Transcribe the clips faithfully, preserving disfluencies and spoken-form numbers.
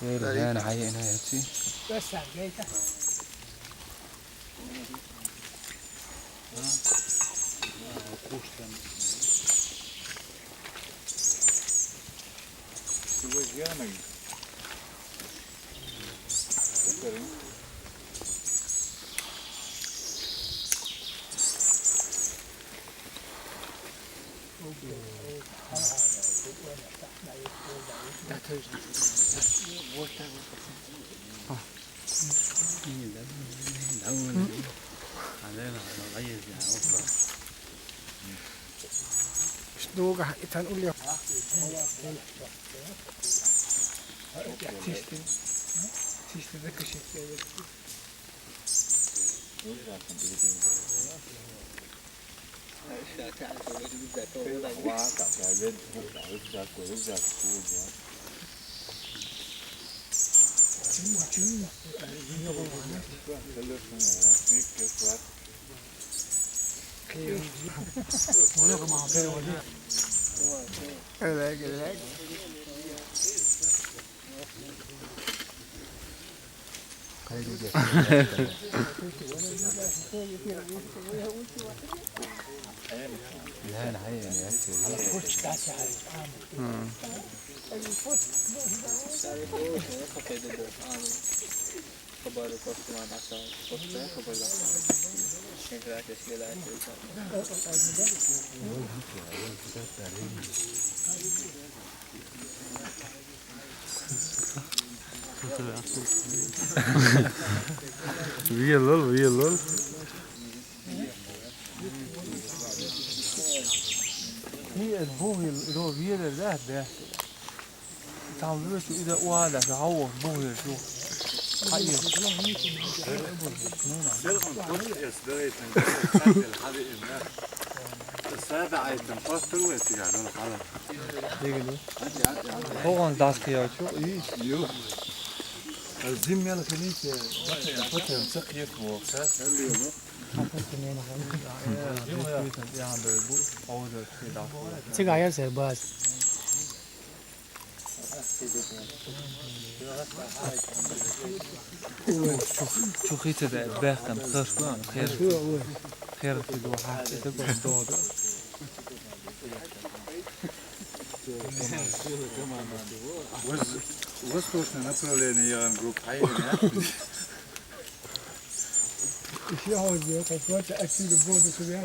Öyle yani, hayır, ne yapayım? شنو قاع يتنقل لي؟ تيشتي، تيشتي ذاك الشيء. Wie lul, wie lul. Wie, bu yıl, bu yıl, bu yıl, bu yıl. Tam şu ide uada şu hava bu yıl şu. Hayır. Hogan daskı ya çok iyi. Yok. Zim yıl kılıç, bakın, bakın, çok iyi bu. Sen sen diyor bu. Çık ayar serbest. Çok, çok iyi de bakın, hırkın, hır. Hırkı bu hakiki de bu doğru. Восточное направление, я говорю, группа. Еще вот, как вот, отсюда воду сюда.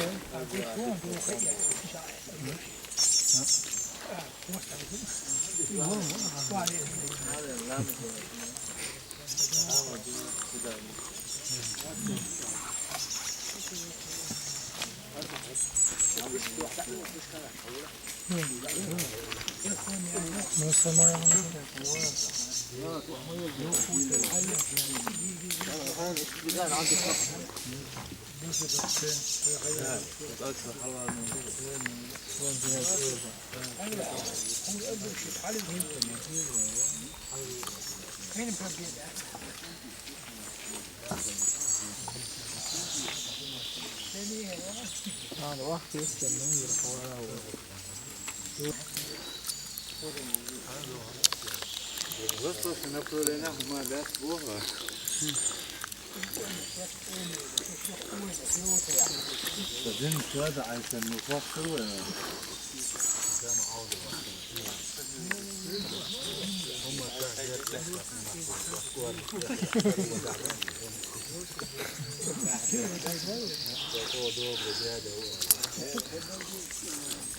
Восточное направление, мы дальше Бога.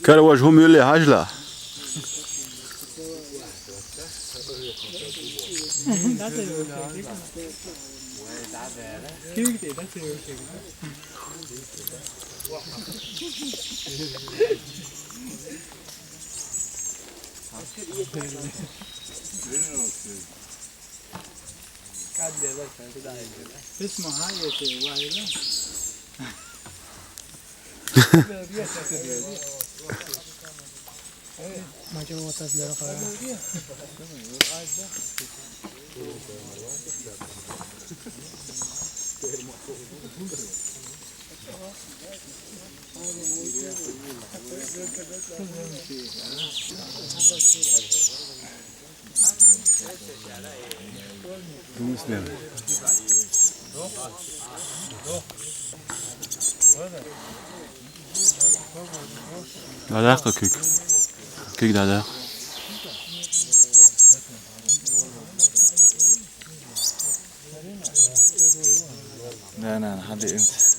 Kara waj hum yuli hajla. اسمه هاي يا شيخ، واحد لا. ما جاء وقت أصدر قرار. Dadaq kök. Kök dadaq. لا، لا، لا، خلي انت.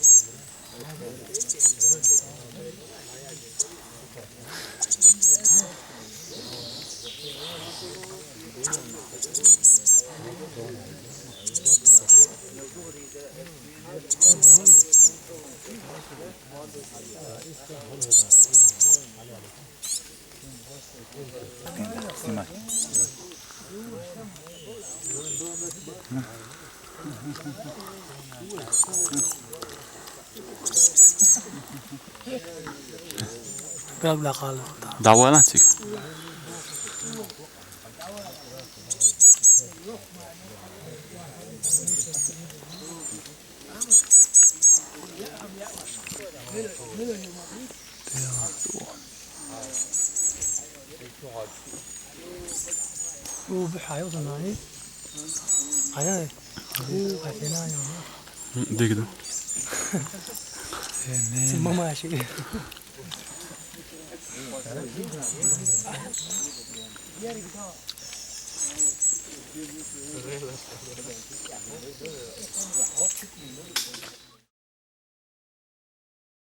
Dawala tika. Dégdem. ثم ماشي.